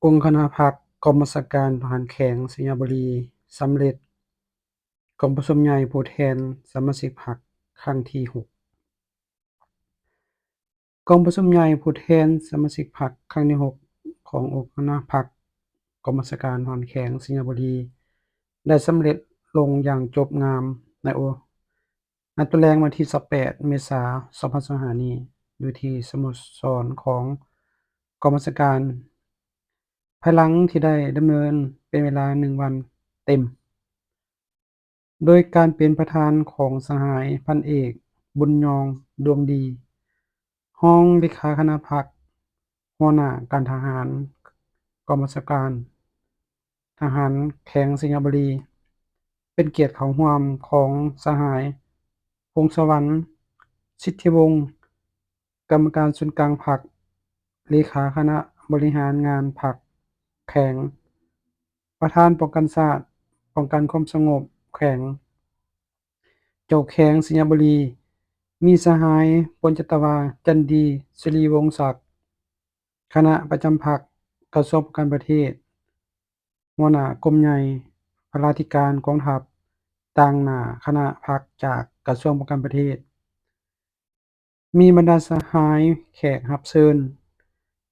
ອົງຄະນະພັກກອງບັນຊາການທະຫານແຂວງໄຊຍະບູລີ ສຳເລັດກອງປະຊຸມໃຫຍ່ຜູ້ແທນສະມາຊິກພັກຄັ້ງທີຫົກ. ກອງປະຊຸມໃຫຍ່ຜູ້ແທນສະມາຊິກພັກຄັ້ງທີຫົກຂອງອົງຄະນະພັກກອງບັນຊາການທະຫານແຂວງໄຊຍະບູລີ ໄດ້ສຳເລັດລົງຢ່າງຈົບງາມໃນໂອ ໃນຕອນແລງວັນທີຊາວແປດ ເມສາ ສອງພັນຊາວຫ້ານີ້ ຢູ່ທີ່ສະໂມສອນຂອງກອງບັນຊາການ ພາຍຫຼັງທີ່ໄດ້ດຳເນີນເປັນເວລາໜຶ່ງວັນເຕັມ ໂດຍການເປັນປະທານຂອງສະຫາຍພັນເອກ ບຸນຍອງ ດວງດີ ຮອງເລຂາຄະນະພັກ, ຫົວໜ້າການທະຫານກອງບັນຊາການທະຫານແຂວງໄຊຍະບູລີ, ເປັນກຽດເຂົ້າຮ່ວມຂອງສະຫາຍ ພົງສະຫວັນ ສິດທິວົງ ກຳມະການສູນກາງພັກ, ເລຂາຄະນະບໍລິຫານງານພັກແຂວງ, ປະທານປ້ອງກັນຊາດ, ປ້ອງກັນຄວາມສະຫງົບແຂວງ, ເຈົ້າແຂວງໄຊຍະບູລີ, ມີສະຫາຍ ພົນຈັດຕະວາ ຈັນດີ ສິລິວົງສັກ, ຄະນະປະຈຳພັກ ກະຊວງປ້ອງກັນປະເທດ, ຫົວໜ້າກົມໃຫຍ່ພະລາທິການກອງທັບ, ຕາງໜ້າຄະນະພັກຈາກກະຊວງປ້ອງກັນປະເທດ, ມີບັນດາສະຫາຍແຂກຮັບເຊີນ,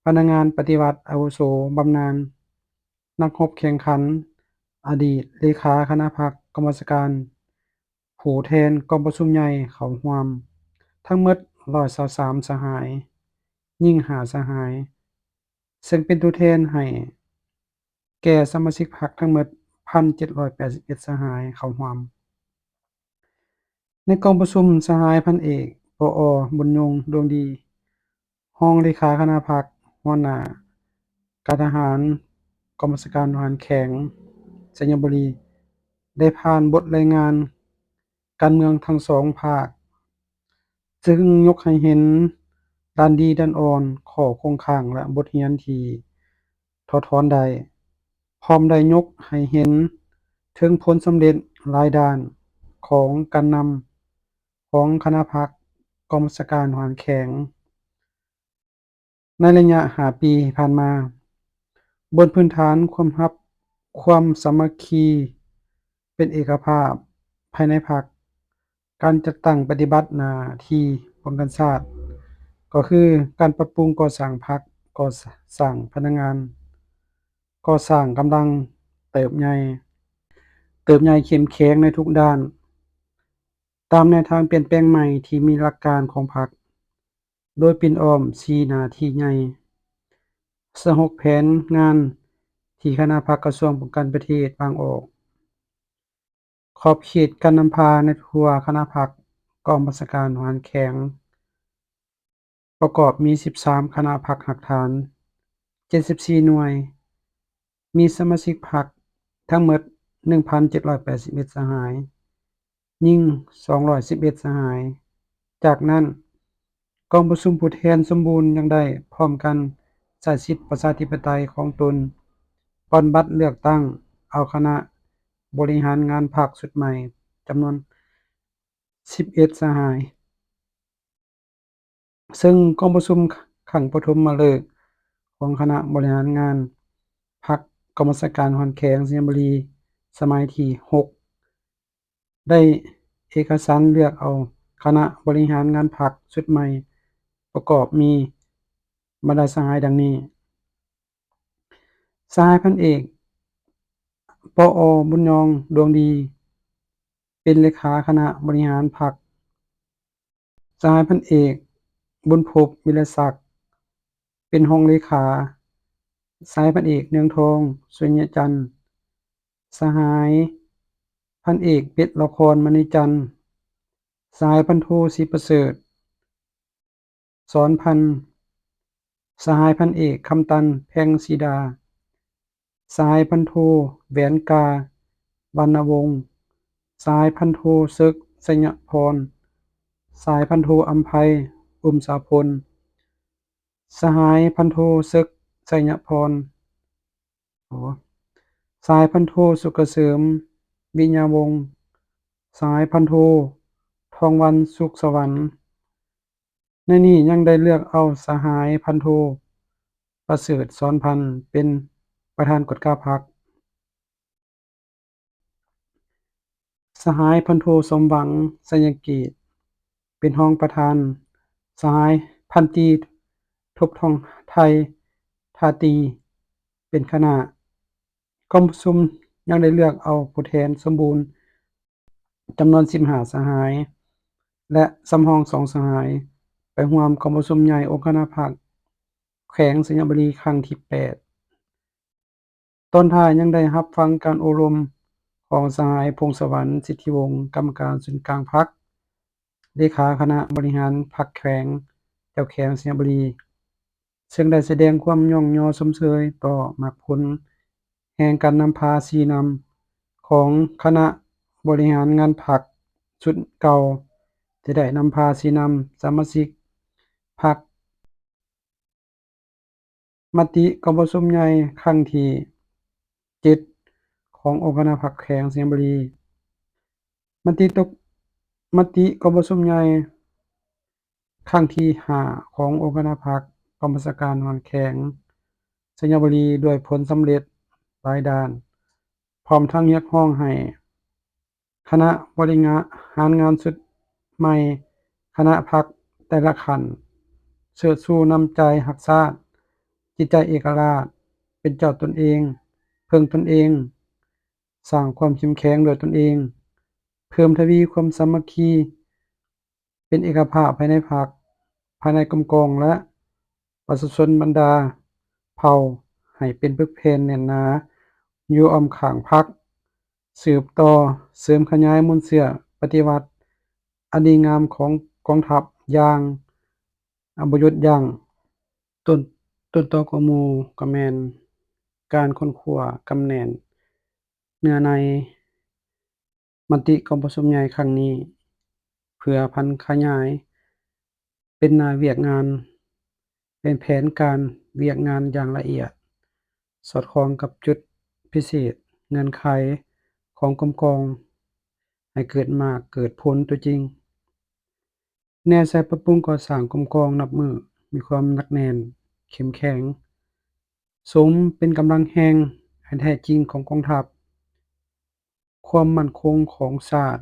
ພະນັກງານປະຕິວັດອາວຸໂສບຳນານ, ນັກຮົບແຂ່ງຂັນ, ອະດີດເລຂາຄະນະພັກກອງບັນຊາການ, ຜູ້ແທນກອງປະຊຸມໃຫຍ່ເຂົ້າຮ່ວມ ທັງໝົດຮ້ອຍຊາວສາມສະຫາຍ, ຍິງຫ້າສະຫາຍ, ເຊິ່ງເປັນຕົວແທນໃຫ້ແກ່ສະມາຊິກພັກທັງໝົດພັນເຈັດຮ້ອຍແປດສິບເອັດສະຫາຍເຂົ້າຮ່ວມ. ໃນກອງປະຊຸມ, ສະຫາຍພັນເອກ ປອ ບຸນຍົງ ດວງດີ ຮອງເລຂາຄະນະພັກ, ຫົວໜ້າການທະຫານ ກອງບັນຊາການທະຫານແຂວງໄຊຍະບູລີ ໄດ້ຜ່ານບົດລາຍງານການເມືອງທັງສອງພາກ, ເຊິ່ງຍົກໃຫ້ເຫັນດ້ານດີດ້ານອ່ອນ, ຂໍ້ຄົງຄ້າງ ແລະ ບົດຮຽນທີ່ຖອດຖອນໄດ້, ພ້ອມໄດ້ຍົກໃຫ້ເຫັນເຖິງຜົນສຳເລັດຫຼາຍດ້ານຂອງການນຳຂອງຄະນະພັກກອງບັນຊາການທະຫານແຂວງ ໃນໄລຍະຫ້າປີຜ່ານມາ, ບົນພື້ນຖານຄວາມຮັບ, ຄວາມສາມັກຄີເປັນເອກະພາບພາຍໃນພັກ, ການຈັດຕັ້ງປະຕິບັດໜ້າທີ່ປ້ອງກັນຊາດ, ກໍຄືການປັບປຸງກໍ່ສ້າງພັກ, ກໍ່ສ້າງພະນັກງານ, ກໍ່ສ້າງກຳລັງເຕີບໃຫຍ່, ເຕີບໃຫຍ່ເຂັ້ມແຂງໃນທຸກດ້ານ, ຕາມແນວທາງປ່ຽນແປງໃໝ່ທີ່ມີຫຼັກການຂອງພັກ, ໂດຍປິ່ນອ້ອມສີ່ໜ້າທີ່ໃຫຍ່, ສະຫົກແຜນງານທີ່ຄະນະພັກກະຊວງປ້ອງກັນປະເທດວາງອອກ, ຂອບເຂດການນຳພາໃນທົ່ວຄະນະພັກກອງບັນຊາການທະຫານແຂວງ ປະກອບມີສິບສາມຄະນະພັກຮາກຖານ, ເຈັດສິບສີ່ໜ່ວຍ, ມີສະມາຊິກພັກທັງໝົດໜຶ່ງພັນເຈັດຮ້ອຍແປດສິບເອັດສະຫາຍ, ຍິງສອງຮ້ອຍສິບເອັດສະຫາຍ. ຈາກນັ້ນ, ກອງປະຊຸມຜູ້ແທນສົມບູນຍັງໄດ້ພ້ອມກັນໃຊ້ສິດປະຊາທິປະໄຕຂອງຕົນ ປ່ອນບັດເລືອກຕັ້ງເອົາຄະນະບໍລິຫານງານພັກຊຸດໃໝ່ຈຳນວນສິບເອັດສະຫາຍ. ເຊິ່ງກອງປະຊຸມຄັ້ງປະຖົມມະເລີກຂອງຄະນະບໍລິຫານງານພັກກອງບັນຊາການທະຫານແຂວງໄຊຍະບູລີ ສະໄໝທີຫົກ ໄດ້ເອກະສັນເລືອກເອົາຄະນະບໍລິຫານງານພັກຊຸດໃໝ່ ປະກອບມີບັນດາສະຫາຍດັ່ງນີ້: ສະຫາຍພັນເອກ ປອ ບຸນຍອງ ດວງດີ ເປັນເລຂາຄະນະບໍລິຫານພັກ, ສະຫາຍພັນເອກ ບຸນພົບ ວິລະສັກ ເປັນຮອງເລຂາ, ສະຫາຍພັນເອກ ເນືອງທອງ ສຸຍຍະຈັນ, ສະຫາຍພັນເອກ ເປັດລະຄອນ ມະນີຈັນ, ສະຫາຍພັນໂທ ສີປະເສີດ ສອນພັນ, ສະຫາຍພັນເອກ ຄຳຕັນ ແພງສີດາ, ສະຫາຍພັນໂທ ແຫວນກາ ວັນນະວົງ, ສະຫາຍພັນໂທ ເສິກ ໄຊຍະພອນ, ສະຫາຍພັນໂທ ອຳໄພ ອຸມສາພົນ, ສະຫາຍພັນໂທ ເສິກ ໄຊຍະພອນ, ສະຫາຍພັນໂທ ສຸກກະເສີມ ວິຍະວົງ, ສະຫາຍພັນໂທ ທອງວັນ ສຸກສະຫວັນ. ໃນນີ້ຍັງໄດ້ເລືອກເອົາສະຫາຍພັນໂທ ປະເສີດ ສອນພັນ ເປັນ ປະທານກວດກາພັກ, ສະຫາຍພັນໂທ ສົມຫວັງ ໄຊຍະເກດ ເປັນຮອງປະທານ, ສະຫາຍພັນຕີ ທົບທອງໄທ ທາຕີ ເປັນຄະນະ. ກອງປະຊຸມຍັງໄດ້ເລືອກເອົາຜູ້ແທນສົມບູນ ຈຳນວນສິບຫ້າສະຫາຍ ແລະ ສຳຮອງສອງສະຫາຍ ໄປຮ່ວມກອງປະຊຸມໃຫຍ່ອົງຄະນະພັກແຂວງໄຊຍະບູລີຄັ້ງທີແປດ. ຕອນທ້າຍຍັງໄດ້ຮັບຟັງການໂອ້ລົມຂອງສະຫາຍ ພົງສະຫວັນ ສິດທິວົງ ກຳມະການສູນກາງພັກ, ເລຂາຄະນະບໍລິຫານພັກແຂວງ ເຈົ້າແຂວງໄຊຍະບູລີ, ເຊິ່ງໄດ້ສະແດງຄວາມຍ້ອງຍໍຊົມເຊີຍຕໍ່ໝາກຜົນແຫ່ງການນຳພາຊີ້ນຳຂອງຄະນະບໍລິຫານງານພັກຊຸດເກົ່າ ທີ່ໄດ້ນຳພາຊີ້ນຳສະມາຊິກພັກ. ມະຕິກອງປະຊຸມໃຫຍ່ຄັ້ງທີເຈັດຂອງອົງຄະນະພັກແຂວງໄຊຍະບູລີ. ມະຕິຕົກ, ມະຕິກອງປະຊຸມໃຫຍ່ຄັ້ງທີຫ້າຂອງອົງຄະນະພັກກອງບັນຊາການນະຄອນແຂວງໄຊຍະບູລີດ້ວຍຜົນສຳເລັດຫຼາຍດ້ານ, ພ້ອມທັງຮຽກຮ້ອງໃຫ້ ຄະນະບໍລິຫານງານຊຸດໃໝ່, ຄະນະພັກແຕ່ລະຂັ້ນ ເຊີດຊູນ້ຳໃຈຮັກຊາດ, ຈິດໃຈເອກະລາດ, ເປັນເຈົ້າຕົນເອງ, ເພິ່ງຕົນເອງ, ສ້າງຄວາມເຂັ້ມແຂງດ້ວຍຕົນເອງ, ເພີ່ມທະວີຄວາມສາມັກຄີ, ເປັນເອກະພາບພາຍໃນພັກ, ພາຍໃນກົມກອງ ແລະ ປະຊາຊົນບັນດາເຜົ່າໃຫ້ເປັນປຶກແຜ່ນແໜ້ນໜາຢູ່ອ້ອມຂ້າງພັກ, ສືບຕໍ່ເສີມຂະຫຍາຍມູນເຊື້ອປະຕິວັດອັນດີງາມຂອງກອງທັບຢ່າງ ອະ ບໍ່ຢຸດຢັ້ງ. ຕົ້ນ, ຕົ້ນຕໍກວ່າໝູ່ກໍແມ່ນການຄົ້ນຄວ້າກຳແໜ້ນເນື້ອໃນ ມະຕິກອງປະຊຸມໃຫຍ່ຄັ້ງນີ້ ເພື່ອຜັນຂະຫຍາຍເປັນໜ້າວຽກງານ, ເປັນແຜນການວຽກງານຢ່າງລະອຽດ, ສອດຄ່ອງກັບຈຸດພິເສດ, ເງື່ອນໄຂຂອງກົມກອງ ໃຫ້ເກີດໝາກເກີດຜົນຕົວຈິງ. ແນໃສ່ປັບປຸງກໍ່ສ້າງກົມກອງນັບມື້ມີຄວາມໜັກແໜ້ນເຂັ້ມແຂງ, ສົມເປັນກຳລັງແຮງອັນແທ້ຈິງຂອງກອງທັບ, ຄວາມໝັ້ນຄົງຂອງຊາດ